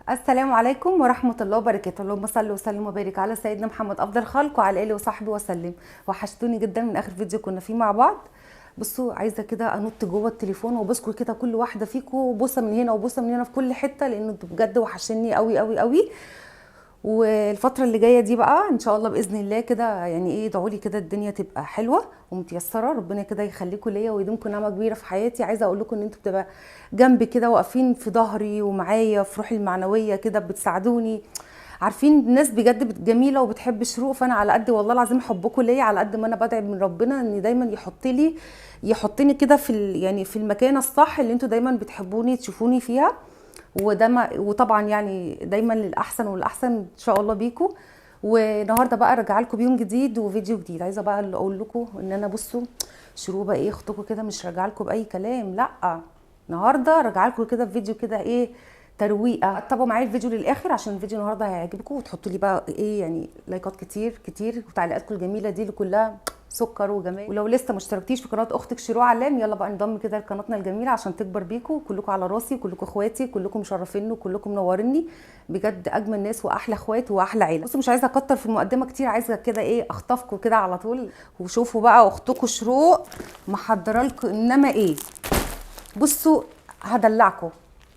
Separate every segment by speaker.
Speaker 1: السلام عليكم ورحمة الله وبركاته. اللهم صل وسلم وبارك على سيدنا محمد أفضل خلق وعلى آله وصحبه وسلم. وحشتوني جدا من آخر فيديو كنا فيه مع بعض. بصوا، عايزة كده أنط جوه التليفون وبسكر كده كل واحدة فيكم بوسة من هنا وبوسة من هنا في كل حتة، لأنه انتوا بجد وحشني قوي قوي قوي. والفترة اللي جاية دي بقى إن شاء الله بإذن الله كده يعني إيه، ادعوا لي كده الدنيا تبقى حلوة ومتيسرة، ربنا كده يخليكم ليا ويديمكم نعمة كبيرة في حياتي. عايزة أقول لكم إن انتوا بتبقى جنبي كده واقفين في ظهري ومعايا في روحي المعنوية كده، بتساعدوني. عارفين الناس بجد جميلة وبتحب شروق، فأنا على قد والله العظيم حبكم ليا، على قد ما أنا بدعي من ربنا إن دايما يحطني كده في يعني في المكان الصح اللي انتوا دايما بتحبوني تشوفوني فيها، وده ما وطبعا يعني دايما للاحسن والاحسن ان شاء الله بيكم. والنهارده بقى راجعه لكم بيوم جديد وفيديو جديد. عايزه بقى اللي اقول لكم ان انا بصوا شروق بقى ايه اختكم كده مش راجعه لكم باي كلام، لا النهارده راجعه لكم كده بفيديو كده ايه ترويقه. تابعوا معايا الفيديو للاخر عشان الفيديو النهارده هيعجبكم، وتحطوا لي بقى ايه يعني لايكات كتير كتير وتعليقاتكم الجميلة دي اللي كلها سكر وجمال. ولو لسه ما اشتركتيش في قناة اختك شروق علام، يلا بقى انضم كده لقناتنا الجميلة عشان تكبر بيكم. كلكم على راسي، كلكم اخواتي، كلكم مشرفيني وكلكم منوريني، بجد اجمل ناس واحلى اخوات واحلى عيله. بصوا مش عايزه اكتر في المقدمة كتير، عايزه كده ايه اخطفكم كده على طول. وشوفوا بقى اختكم شروق محضرة لكم انما ايه. بصوا هدلعكم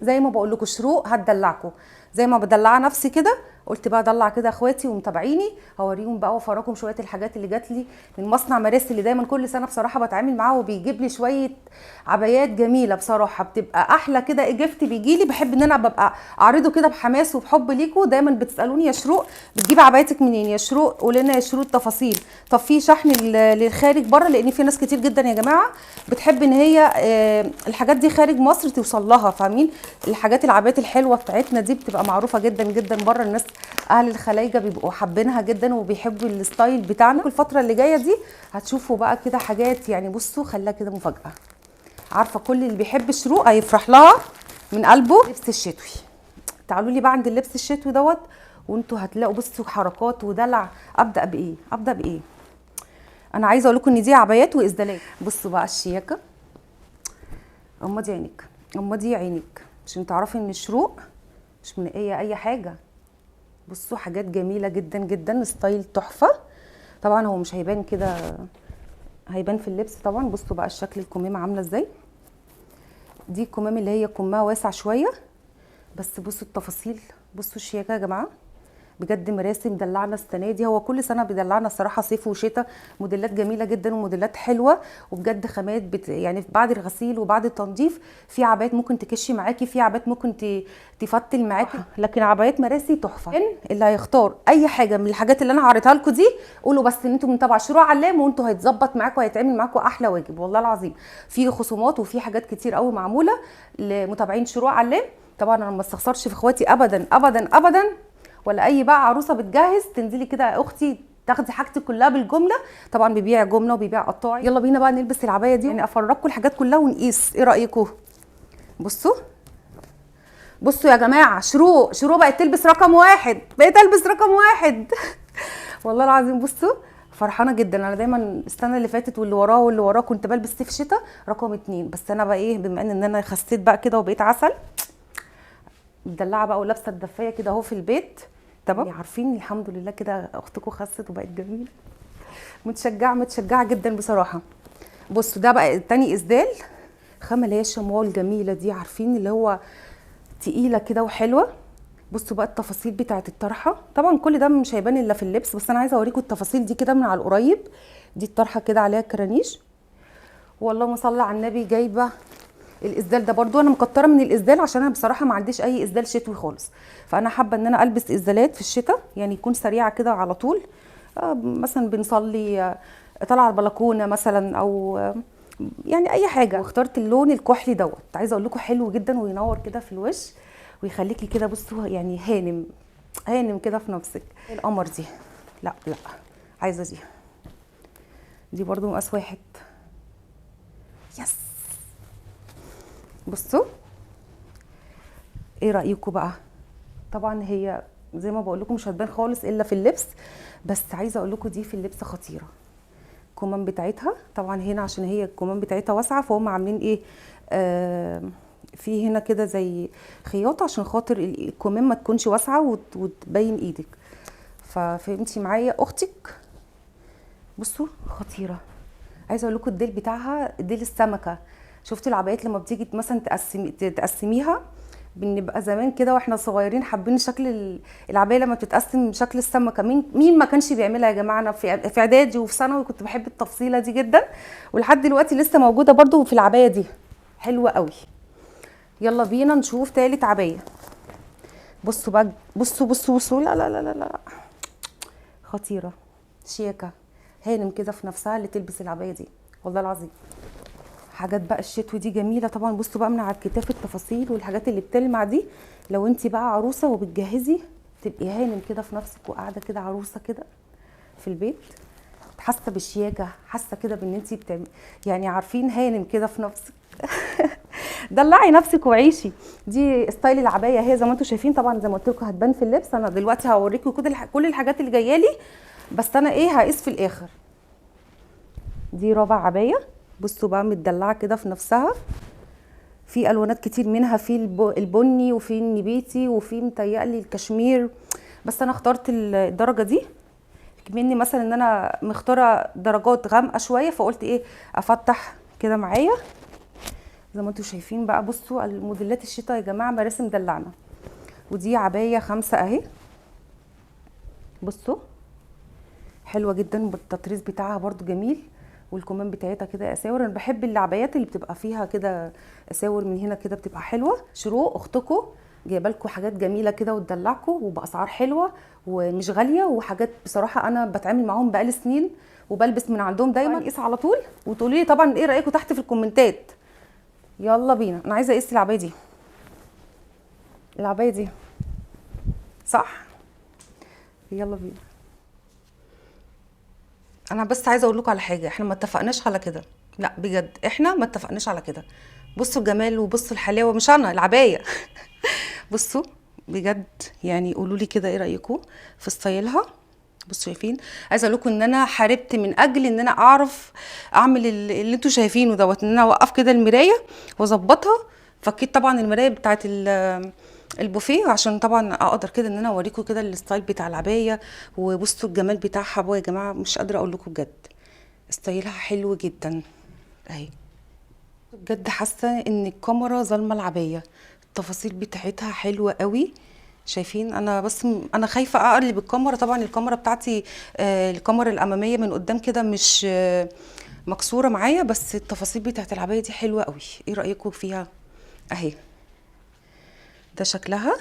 Speaker 1: زي ما بقول لكم، شروق هتدلعكم زي ما بدلع نفسي كده. قلت بقى ادلع كده اخواتي ومتابعيني، هوريهم بقى وافرجكم شوية الحاجات اللي جات لي من مصنع مراسي اللي دايما كل سنة بصراحة بتعامل معاه وبيجيب لي شوية عبايات جميلة بصراحة، بتبقى احلى كده gift بيجي لي. بحب ان انا ببقى اعرضه كده بحماس وبحب ليكم. دايما بتسالوني يا شروق بتجيب عبايتك منين، يا شروق قولي لنا يا شروق التفاصيل. طب في شحن للخارج بره، لان في ناس كتير جدا يا جماعة بتحب ان هي الحاجات دي خارج مصر توصل لها، فاهمين؟ الحاجات العبايات الحلوة بتاعتنا دي بتبقى معروفة جدا جدا بره، الناس اهل الخلايجه بيبقوا حابينها جدا وبيحبوا ال style بتاعنا. الفترة اللي جاية دي هتشوفوا بقى كده حاجات يعني بصوا خليها كده مفاجاة. عارفه كل اللي بيحب شروق هيفرح لها من قلبه. لبس الشتوي، تعالوا لي بقى عند اللبس الشتوي دوت وانتوا هتلاقوا بصوا حركات ودلع. ابدا بايه؟ ابدا بايه؟ انا عايزه اقول لكم ان دي عبايات وازدالات. بصوا بقى الشياكه، غمضي عينك غمضي عينك عشان تعرفي ان شروق مش منقيه اي حاجة. بصوا حاجات جميلة جدا جدا، style تحفة. طبعا هو مش هيبان كده، هيبان في اللبس طبعا. بصوا بقى الشكل الكمامة عامله ازاي، دي الكمام اللي هي كمها واسع شوية، بس بصوا التفاصيل، بصوا الشياكه يا جماعة بجد. مراسي مدلعنا السنة دي، هو كل سنة بيدلعنا الصراحة، صيف وشتاء، موديلات جميلة جدا وموديلات حلوة وبجد خامات يعني بعد الغسيل وبعد التنظيف في عبايات ممكن تكشي معاكي، في عبايات ممكن تفتل معاكي، لكن عبايات مراسي تحفة. اللي هيختار اي حاجة من الحاجات اللي انا عرضتها لكم دي قولوا بس ان انتم من تبع شروق علام، وانتوا هيتظبط معاكم وهيتعمل معاكم احلى واجب والله العظيم. في خصومات وفي حاجات كتير قوي معمولة لمتابعين شروق علام. طبعا انا ما استخسرش في اخواتي ابدا ابدا ابدا، ولا اي بقى عروسه بتجهز تنزلي كده يا اختي تاخدي حاجتك كلها بالجملة. طبعا بيبيع جملة وبيبيع قطاعي. يلا بينا بقى نلبس العباية دي، يعني افرجكم الحاجات كلها ونقيس، ايه رايكم؟ بصوا بصوا يا جماعة، شروق شروق بقت تلبس رقم واحد، بقيت البس رقم واحد والله العظيم. بصوا فرحانة جدا. انا دايما السنة اللي فاتت واللي وراه واللي وراه كنت بلبس صيف شتاء رقم 2، بس انا بقى ايه بما ان انا خسيت بقى كده وبقيت عسل مدلعه بقى ولابسه الدفايه كده اهو في البيت، تمام؟ عارفين الحمد لله كده اختكم خست وبقت جميلة، متشجعه متشجعه جدا بصراحة. بصوا ده بقى تاني اسدال، خامة اللي هي الشمواه الجميلة دي، عارفين اللي هو تقيلة كده وحلوه. بصوا بقى التفاصيل بتاعه الطرحة، طبعا كل ده مش هيبان الا في اللبس، بس انا عايزه اوريكم التفاصيل دي كده من على القريب. دي الطرحة كده عليها كرانيش، والله صل على النبي. جايبه الاسدال ده برضو، انا مكتره من الاسدال عشان انا بصراحة ما عنديش اي اسدال شتوي خالص، فانا حابة ان انا البس اسدالات في الشتاء يعني يكون سريعة كده على طول. مثلا بنصلي، طالعه البلكونه مثلا، او يعني اي حاجة. واخترت اللون الكحلي دوت، عايزه اقول لكم حلو جدا وينور كده في الوش ويخليكي كده بصوا يعني هانم هانم كده في نفسك. القمر دي لا لا عايزه دي، دي برضو مقاس واحد. yes بصوا ايه رايكم بقى؟ طبعا هي زي ما بقول لكم مش هتبان خالص الا في اللبس، بس عايزه اقول لكم دي في اللبس خطيرة. الكمام بتاعتها طبعا هنا عشان هي الكمام بتاعتها واسعة، فهم عاملين ايه في هنا كده زي خياطة عشان خاطر الكمام ما تكونش واسعة وتبين ايدك. ففهمتي معايا اختك؟ بصوا خطيرة. عايزه اقول لكم الديل بتاعها ديل السمكة. شفتوا العبايات لما بتيجي مثلا تقسميها، بنبقى زمان كده واحنا صغيرين حابين شكل العباية لما بتتقسم شكل السمكة. مين ما كانش بيعملها يا جماعة؟ انا في اعدادي وفي ثانوي كنت بحب التفصيله دي جدا، ولحد دلوقتي لسه موجودة برده في العباية دي، حلوة قوي. يلا بينا نشوف تالت عباية. بصوا بقى، بصوا بصوا بصوا، لا لا لا لا لا، خطيرة، شياكه، هانم كده في نفسها اللي تلبس العباية دي والله العظيم. حاجات بقى الشتوي دي جميلة طبعا. بصوا بقى من على الكتاف التفاصيل والحاجات اللي بتلمع دي، لو انت بقى عروسه وبتجهزي تبقي هانم كده في نفسك وقاعدة كده عروسه كده في البيت، حاسه بالشياكه، حاسه كده بان انت بتعملي يعني، عارفين، هانم كده في نفسك. دلعي نفسك وعيشي. دي style العباية اهي زي ما انتم شايفين. طبعا زي ما قلت لكم هتبان في اللبس. انا دلوقتي هوريكم كل الحاجات اللي جاية لي، بس انا ايه هقيس في الاخر. دي رابع عباية. بصوا بقى متدلعه كده في نفسها، في الوانات كتير منها، في البني وفي النبيتي وفي متهيألي الكشمير، بس انا اخترت الدرجة دي مني مثلا ان انا مختاره درجات غامقه شوية، فقلت ايه افتح كده معايا زي ما انتم شايفين بقى. بصوا الموديلات الشتاء يا جماعة، مراسم دلعنا. ودي عباية 5 اهي، بصوا حلوة جدا، بالتطريز بتاعها برضو جميل، والكمام بتاعتها كده اساور. انا بحب العبايات اللي بتبقى فيها كده اساور من هنا كده، بتبقى حلوة. شروق اختكم جايبه لكم حاجات جميلة كده وتدلعكم، وباسعار حلوة ومش غالية، وحاجات بصراحة انا بتعامل معاهم بقالي سنين وبلبس من عندهم دايما. قيس على طول وتقولي لي طبعا ايه رايكم تحت في الكومنتات. يلا بينا، انا عايزه اقيس العباية دي، العباية دي صح؟ يلا بينا. انا بس عايزه اقول لكم على حاجة، احنا ما اتفقناش على كده، لا بجد احنا ما اتفقناش على كده. بصوا الجمال وبصوا الحلاوة، مش انا العباية. بصوا بجد يعني قولوا لي كده ايه رايكم في ستايلها. بصوا شايفين، عايزه اقول لكم ان انا حاربت من اجل ان انا اعرف اعمل اللي انتوا شايفينه دوت، ان انا اوقف كده المراية واظبطها. فكيت طبعا المراية بتاعت البوفيه عشان طبعا اقدر كده ان انا اوريكم كده ال style بتاع العباية. وبصوا الجمال بتاعها بقى يا جماعة، مش قادرة اقول لكم بجد style ها حلو جدا اهي. بجد حاسه ان الكاميرا ظالمه العباية، التفاصيل بتاعتها حلوة قوي. شايفين؟ انا بس انا خايفة اقلب الكاميرا. طبعا الكاميرا بتاعتي، الكاميرا الامامية من قدام كده مش مكسورة معايا، بس التفاصيل بتاعت العباية دي حلوة قوي. ايه رايكم فيها؟ اهي ده شكلها.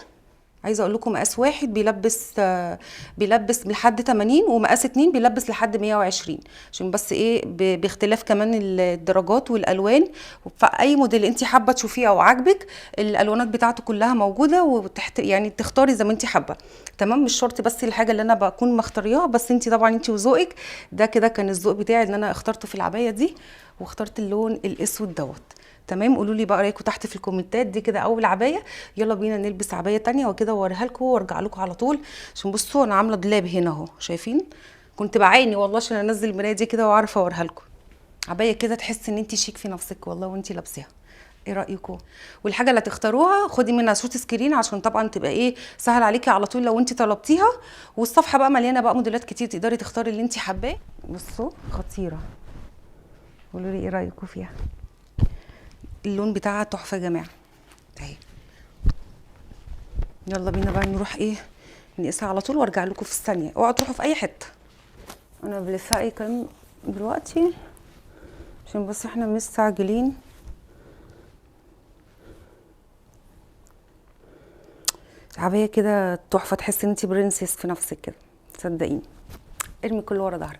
Speaker 1: عايزه اقول لكم مقاس واحد بيلبس لحد 80، ومقاس 2 بيلبس لحد 120، عشان بس ايه باختلاف كمان الدرجات والالوان. فاي موديل انت حابة تشوفيه او عاجبك الالوانات بتاعته كلها موجودة، وتحت يعني تختاري زي ما انت حابة. تمام، مش شرط بس الحاجة اللي انا بكون مختارياها، بس انت طبعا انت وذوقك. ده كده كان الذوق بتاعي اللي انا اخترته في العباية دي، واخترت اللون الاسود دوت. تمام، قولوا لي بقى رايكم تحت في الكومنتات. دي كده اول عباية. يلا بينا نلبس عباية تانية وكده واوريها لكم وارجع لكم على طول. عشان بصوا انا عامله دولاب هنا اهو، شايفين؟ كنت بعاني والله عشان انزل المراية دي كده واعرف اوريها لكم. عباية كده تحس ان انت شيك في نفسك والله وانت لابساها. ايه رايكم؟ والحاجة اللي هتختاروها خدي منها صوت screen عشان طبعا تبقى ايه سهل عليكي على طول لو انت طلبتيها. والصفحة بقى مليانة بقى موديلات كتير، تقدري تختاري اللي انت حباه. بصوا خطيرة، قولوا لي ايه رايكم فيها. اللون بتاعها تحفة يا جماعة اهي. يلا بينا بقى نروح ايه نقيسها على طول وارجع لكم في الثانية. اوعوا تروحوا في اي حتة. انا بلفها اي كلام دلوقتي عشان بس احنا مستعجلين. عباية كده تحفة، تحسي ان انتي برنسس في نفسك كده، صدقيني. ارمي كله ورا ظهرك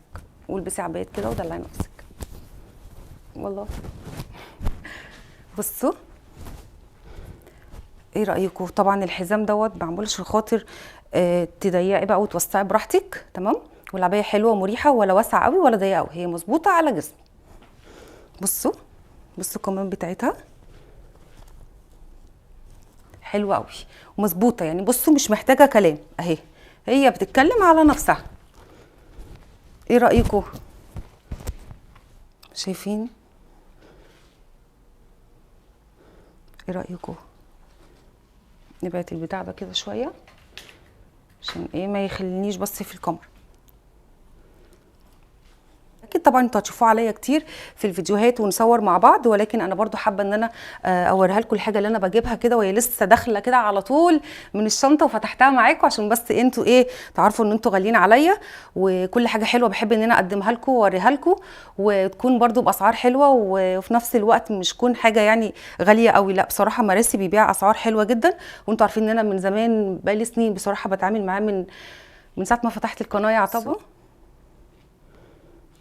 Speaker 1: والبسي عبايات كده ودلعي نفسك والله. بصوا ايه رايكم؟ طبعا الحزام دوت معمول عشان خاطر تضيقي بقى وتوسعي براحتك. تمام، والعبايه حلوة ومريحه، ولا واسعة قوي ولا ضيقه قوي، هي مظبوطة على جسمي. بصوا الكمام بتاعتها حلوة قوي ومظبوطه، يعني بصوا مش محتاجه كلام اهي، هي بتتكلم على نفسها. ايه رايكم؟ شايفين؟ ايه رايكم؟ نبعد البتاع ده كده شوية عشان ايه ما يخلينيش بس في الكاميرا. اكيد طبعا انتوا هتشوفوه عليا كتير في الفيديوهات ونصور مع بعض، ولكن انا برضو حابة ان انا اوريها لكم الحاجة اللي انا بجيبها كده وهي لسه داخله كده على طول من الشنطة وفتحتها معاكم، عشان بس انتوا ايه تعرفوا ان انتوا غاليين عليا، وكل حاجة حلوة بحب ان انا اقدمها لكم واوريها لكم، وتكون برضو باسعار حلوة وفي نفس الوقت مش تكون حاجة يعني غالية قوي. لا بصراحة مراسي بيبيع اسعار حلوة جدا، وانتوا عارفين ان انا من زمان بقالي سنين بصراحة بتعامل معاه من ساعة ما فتحت القناة يعتبر.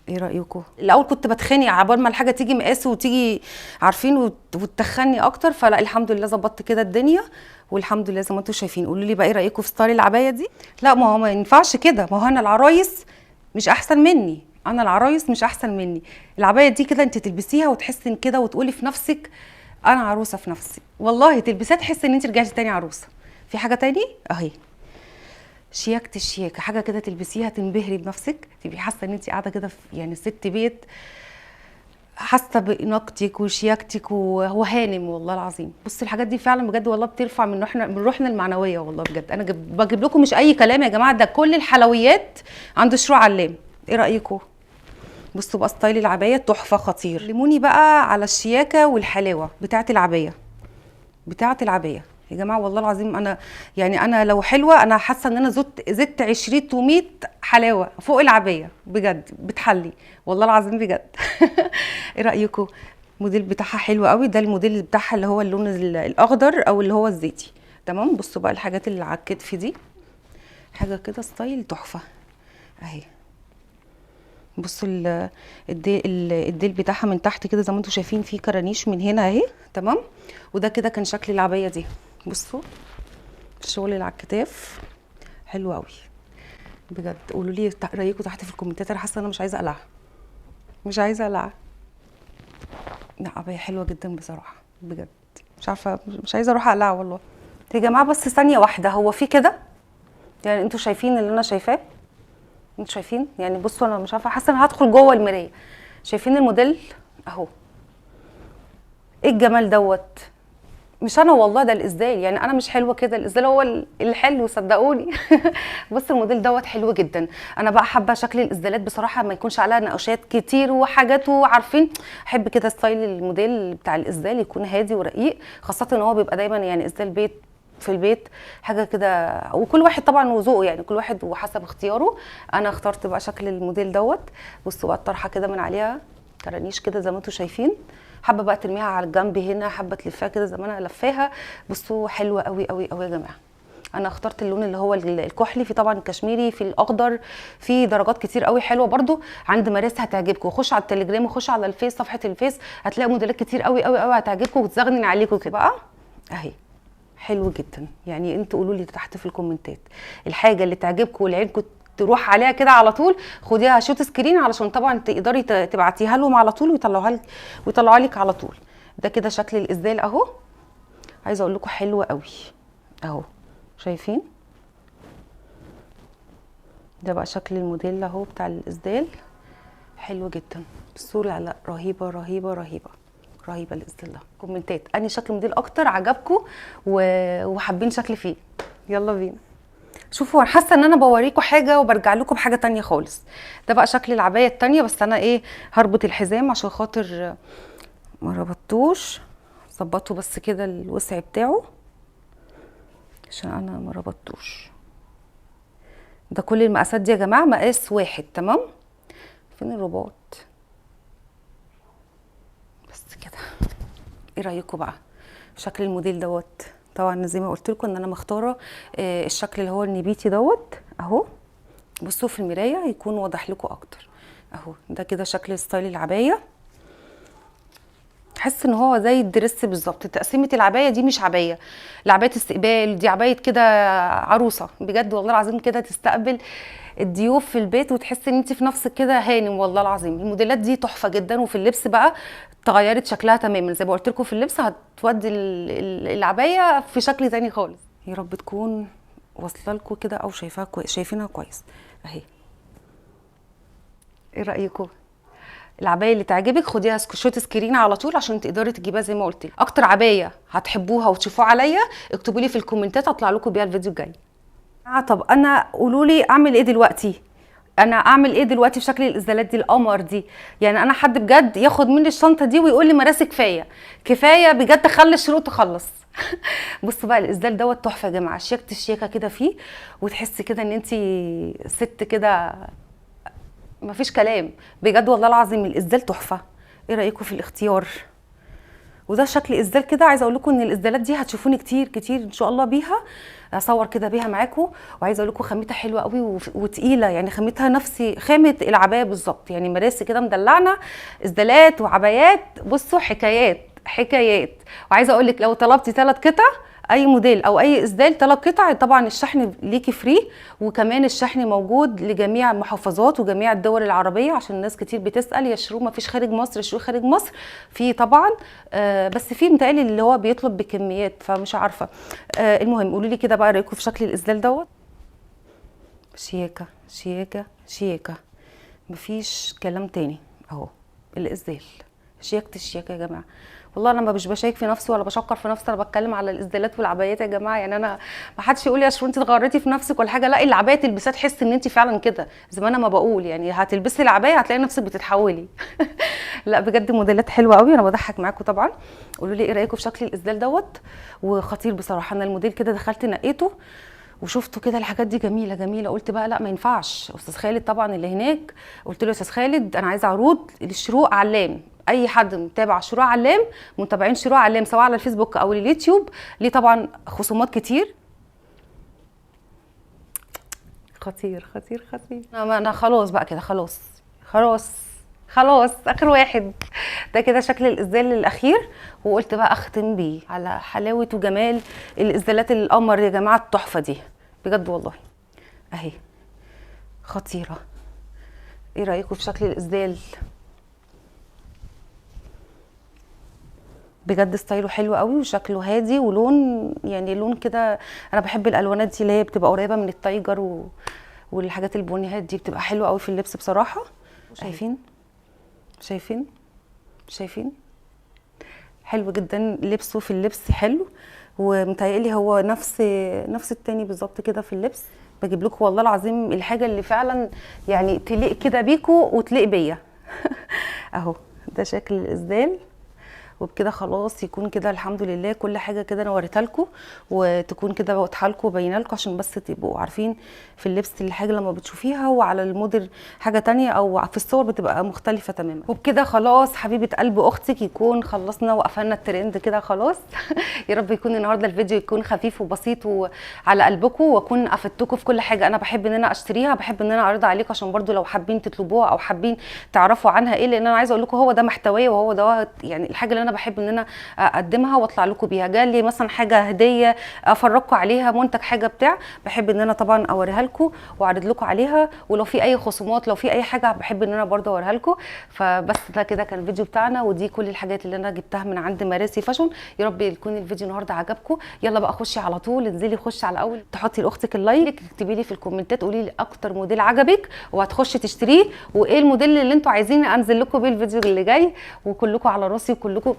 Speaker 1: ايه رايكم؟ الاول كنت بتخانق عبال ما الحاجة تيجي مقاس وتيجي عارفين وتخني اكتر، فلا الحمد لله ظبطت كده الدنيا والحمد لله زي ما انتم شايفين. قولوا لي بقى ايه رايكم في style العباية دي؟ لا ما هو ما ينفعش كده، ما هو انا العرايس مش احسن مني، انا العرايس مش احسن مني. العباية دي كده انت تلبسيها وتحسي ان كده وتقولي في نفسك انا عروسه في نفسي، والله تلبسيها تحسي ان انت رجعتي تاني عروسه. في حاجة تاني اهي، شياكه الشياكه، حاجة كده تلبسيها تنبهري بنفسك، تبقي حاسه ان انت قاعدة كده في يعني ست بيت، حاسه باناقتك وشياكتك وهانم والله العظيم. بصي الحاجات دي فعلا بجد والله بترفع من روحنا، من روحنا المعنوية والله بجد. انا بجيب لكم مش اي كلام يا جماعة، ده كل الحلويات عند شروق علام. ايه رايكم؟ بصوا بقى style العباية تحفة خطير. لموني بقى على الشياكه والحلاوه بتاعه العباية، بتاعه العباية يا جماعة والله العظيم. انا يعني انا لو حلوة انا حاسه ان انا زدت 20 و100 حلاوة فوق العباية بجد، بتحلي والله العظيم بجد. ايه رايكم؟ الموديل بتاعها حلو قوي، ده الموديل بتاعها اللي هو اللون الاخضر او اللي هو الزيتي. تمام. بصوا بقى الحاجات اللي على الكتف دي، حاجة كده style تحفة اهي. بصوا الديل بتاعها من تحت كده زي ما انتم شايفين، فيه كرانيش من هنا اهي. تمام. وده كده كان شكل العباية دي. بصوا الشغل اللي على الكتاف حلو قوي بجد. قولوا لي رايكم تحت في الكومنتات. انا حاسه ان انا مش عايزه اقلعها، مش عايزه اقلعها. لا عباية حلوة جدا بصراحة بجد، مش عارفه مش عايزه اروح اقلعها والله يا جماعة. بس ثانية واحدة، هو في كده يعني انتوا شايفين اللي انا شايفاه؟ انتوا شايفين يعني؟ بصوا انا مش عارفه، حاسه ان هدخل جوه المراية. شايفين الموديل اهو؟ ايه الجمال دوت؟ مش انا والله، ده الازدال يعني، انا مش حلوة كده، الازدال هو الحلو صدقوني. بص الموديل دوت حلو جدا. انا بقى حابة شكل الازدالات بصراحة ما يكونش عليها نقوشات كتير وحاجات، وعارفين احب كده style الموديل بتاع الازدال يكون هادي ورقيق، خاصة ان هو بيبقى دايما يعني ازدال بيت في البيت حاجة كده، وكل واحد طبعا وذوقه يعني، كل واحد وحسب اختياره. انا اخترت بقى شكل الموديل دوت. بصوا بقى الطرحة كده من عليها كرانيش كده زي ما انتم شايفين، حابة بقى ترميها على الجنب هنا، حابة تلفها كده زي ما انا لفاها. بصوا حلوة قوي قوي قوي يا جماعة. انا اخترت اللون اللي هو الكحلي، في طبعا الكشميري، في الاخضر، في درجات كتير قوي حلوة برده عند مراسي هتعجبكم. خش على التليجرام وخش على الفيس، صفحة الفيس، هتلاقي موديلات كتير قوي قوي قوي هتعجبكم وتزغنن عليكم كده بقى اهي. حلو جدا يعني. انتوا قولوا لي تحت في الكومنتات الحاجة اللي تعجبكم والعينكم تروح عليها كده على طول، خديها shoot screen علشان طبعا تقدري تبعتيها لهم على طول ويطلعوها لك، ويطلعوها لك على طول. ده كده شكل الازدال اهو. عايزه اقول لكم حلو قوي اهو، شايفين؟ ده بقى شكل الموديل اهو بتاع الازدال، حلو جدا. الصورة لا رهيبة رهيبة رهيبة رهيبة الازدال ده. كومنتات انهي شكل موديل اكتر عجبكم وحابين شكل فيه؟ يلا بينا. شوفوا انا حاسه ان انا بوريكم حاجة وبرجع لكم بحاجة تانية خالص. ده بقى شكل العباية التانية، بس انا ايه هربط الحزام عشان خاطر ما ربطتوش. ظبطوا بس كده الوسع بتاعه عشان انا ما ربطتوش. ده كل المقاسات دي يا جماعة مقاس واحد. تمام. فين الرباط؟ بس كده. ايه رايكم بقى شكل الموديل دوت؟ طبعا زي ما قلت لكم ان انا مختاره الشكل اللي هو النبيتي دوت اهو. بصوا في المراية يكون واضح لكم اكتر اهو. ده كده شكل style العباية. حس ان هو زي ال dress بالظبط. تقسيمه العباية دي مش عباية، العباية استقبال دي، عباية كده عروسه بجد والله العظيم، كده تستقبل الضيوف في البيت وتحس ان انت في نفسك كده هانم والله العظيم. الموديلات دي تحفة جدا. وفي اللبس بقى اتغيرت شكلها تماما زي ما قلت لكم، في اللبس هتودي العباية في شكل تاني خالص. يا رب تكون واصله لكم كده او شايفاها كويس، شايفينها كويس اهي. ايه رايكم؟ العباية اللي تعجبك خديها shoot screen على طول عشان تقدري تجيبها زي ما قلت لك. اكتر عباية هتحبوها وتشوفوها عليا اكتبوا لي في الكومنتات، اطلع لكم بيها الفيديو الجاي. طب انا قولوا لي اعمل ايه دلوقتي؟ انا اعمل ايه دلوقتي في شكل الازدالات دي القمر دي؟ يعني انا حد بجد ياخد مني الشنطة دي ويقول لي مراسي كفاية كفاية بجد، خلي الشروق تخلص. بصوا بقى الاسدال دوت تحفة يا جماعة، شياكه الشياكه كده فيه، وتحسي كده ان انت ست كده مفيش كلام بجد والله العظيم. الاسدال تحفة. ايه رايكم في الاختيار؟ وده شكل اسدال كده. عايزه اقول لكم ان الاسدالات دي هتشوفوني كتير كتير ان شاء الله بيها، اصور كده بيها معاكم. وعايزه اقول لكم خامتها حلوة قوي وتقيله، يعني خامتها نفس خامة العباية بالظبط، يعني مراسي كده مدلعنا اسدالات وعبايات. بصوا حكايات حكايات. وعايزه اقول لك لو طلبتي 3 قطع اي موديل او اي اسدال 3 قطع، طبعا الشحن ليكي free، وكمان الشحن موجود لجميع المحافظات وجميع الدول العربية، عشان الناس كتير بتسال يا شروق ما فيش خارج مصر، شروق خارج مصر في طبعا، بس في متهيألي اللي هو بيطلب بكميات فمش عارفه. المهم قولوا لي كده بقى رايكم في شكل الاسدال دوت. شياكه شياكه شياكه، مفيش كلام تاني اهو الاسدال، شياكه الشياكه يا جماعة. والله انا ما مش بشيك في نفسي ولا بشكر في نفسي، انا بتكلم على الاسدالات والعبايات يا جماعة. يعني انا ما حدش يقول لي يا شروق انت اتغريتي في نفسك ولا حاجة، لا العباية تلبسيها تحس ان انت فعلا كده زي ما انا ما بقول، يعني هتلبسي العباية هتلاقي نفسك بتتحولي. لا بجد موديلات حلوة قوي، انا بضحك معاكم طبعا. قولوا لي ايه رايكم في شكل الاسدال دوت، وخطير بصراحة. انا الموديل كده دخلت نقيته وشفته كده، الحاجات دي جميلة جميلة، قلت بقى لا ما ينفعش. استاذ خالد طبعا اللي هناك قلت له يا استاذ خالد انا عايزه عروض للشروق علام، اي حد متابع شروق علام، متابعين شروق علام سواء على الفيسبوك او اليوتيوب، ليه طبعا خصومات كتير. خطير خطير خطير. انا خلاص بقى كده، خلاص خلاص خلاص، اخر واحد ده كده شكل الاسدال الاخير، وقلت بقى اختم بيه على حلاوة وجمال الاسدالات القمر يا جماعة التحفة دي بجد والله اهي خطيرة. ايه رايكم في شكل الاسدال؟ بجد ستايله حلو قوي وشكله هادي، ولون يعني لون كده، انا بحب الالوانات دي اللي هي بتبقى قريبه من ال tiger والحاجات البنيهات دي بتبقى حلوة قوي في اللبس بصراحة. شايفين شايفين شايفين؟ حلو جدا لبسه في اللبس حلو، ومتهيألي هو نفس التاني بالظبط كده في اللبس. بجيب لكم والله العظيم الحاجة اللي فعلا يعني تليق كده بيكو وتليق بيا. اهو ده شكل الاسدال، وبكده خلاص يكون كده الحمد لله كل حاجة كده انا وريتها لكم، وتكون كده واضحة لكم وباينه لكم، عشان بس تبقوا عارفين في اللبس الحاجة لما بتشوفيها وعلى الموديل حاجة تانية او في الصور بتبقى مختلفة تماما. وبكده خلاص حبيبه قلب اختك يكون خلصنا وقفلنا الترند كده خلاص. يا رب يكون النهارده الفيديو يكون خفيف وبسيط وعلى قلبكم، واكون افدتكم في كل حاجة انا بحب ان انا اشتريها، بحب ان انا اعرضها عليكم عشان برضو لو حابين تطلبوها او حابين تعرفوا عنها ايه، لان انا عايزه اقول لكم هو ده محتوايا وهو ده يعني الحاجة اللي انا بحب ان انا اقدمها واطلع لكم بيها. جالي مثلا حاجة هديه افرجكم عليها، منتج حاجة بتاع، بحب ان انا طبعا اوريها لكم واعرض لكم عليها، ولو في اي خصومات لو في اي حاجة بحب ان انا برضه اوريها لكم. فبس ده كده كان الفيديو بتاعنا، ودي كل الحاجات اللي انا جبتها من عند مراسي فاشون. يا رب يكون الفيديو النهارده عجبكم. يلا بقى خشي على طول، انزلي خشي على اول تحطي لاختك ال like، اكتبي لي في الكومنتات قولي لي اكتر موديل عجبك وهتخشي تشتريه، وايه الموديل اللي انتوا عايزين انزل لكم بيه الفيديو اللي جاي. وكلكم على راسي وكلكم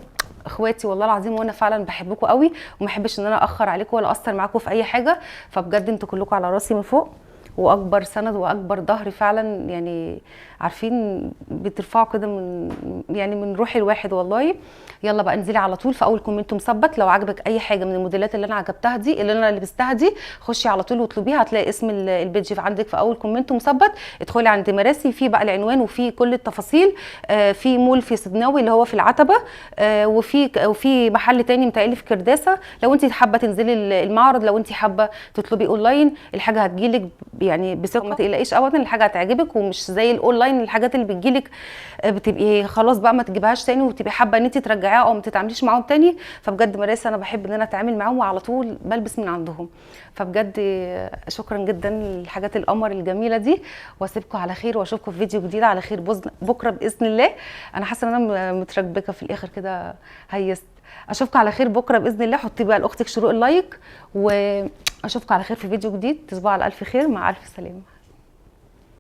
Speaker 1: اخواتي والله العظيم، وانا فعلا بحبكم قوي وما احبش ان انا اخر عليكم ولا اقصر معاكم في اي حاجة، فبجد انتوا كلكم على راسي من فوق، واكبر سند واكبر ظهر فعلا، يعني عارفين بترفعوا كده من يعني من روح الواحد والله. يلا بقى انزلي على طول في اول comment مثبت لو عجبك اي حاجة من الموديلات اللي انا عجبتها دي اللي انا لبستها دي، خشي على طول واطلبيها، هتلاقي اسم ال page عندك في اول comment مثبت. ادخلي عند مراسي، في بقى العنوان وفي كل التفاصيل، في مول في سدناوي اللي هو في العتبة، وفي محل تاني متهيألي في كرداسه. لو انت حابة تنزلي المعرض، لو انت حابة تطلبي اونلاين الحاجة هتجيلك يعني بثقة، ما تقلقيش ابدا، الحاجة هتعجبك، ومش زي الاونلاين الحاجات اللي بتجيلك بتبقي خلاص بقى ما تجيبهاش تاني وتبقي حابة ان انت ترجعيها او ما تتعامليش معاهم تاني. فبجد مراسي انا بحب ان انا اتعامل معاهم وعلى طول بلبس من عندهم. فبجد شكرا جدا للحاجات القمر الجميلة دي، واسيبكم على خير واشوفكم في فيديو جديد على خير بكره باذن الله. انا حاسه ان انا متربكه في الاخر كده، هيست. اشوفكم على خير بكره باذن الله. حطي بقى لاختك شروق ال like، واشوفكم على خير في فيديو جديد. تصبحوا على الف خير، مع الف سلامه.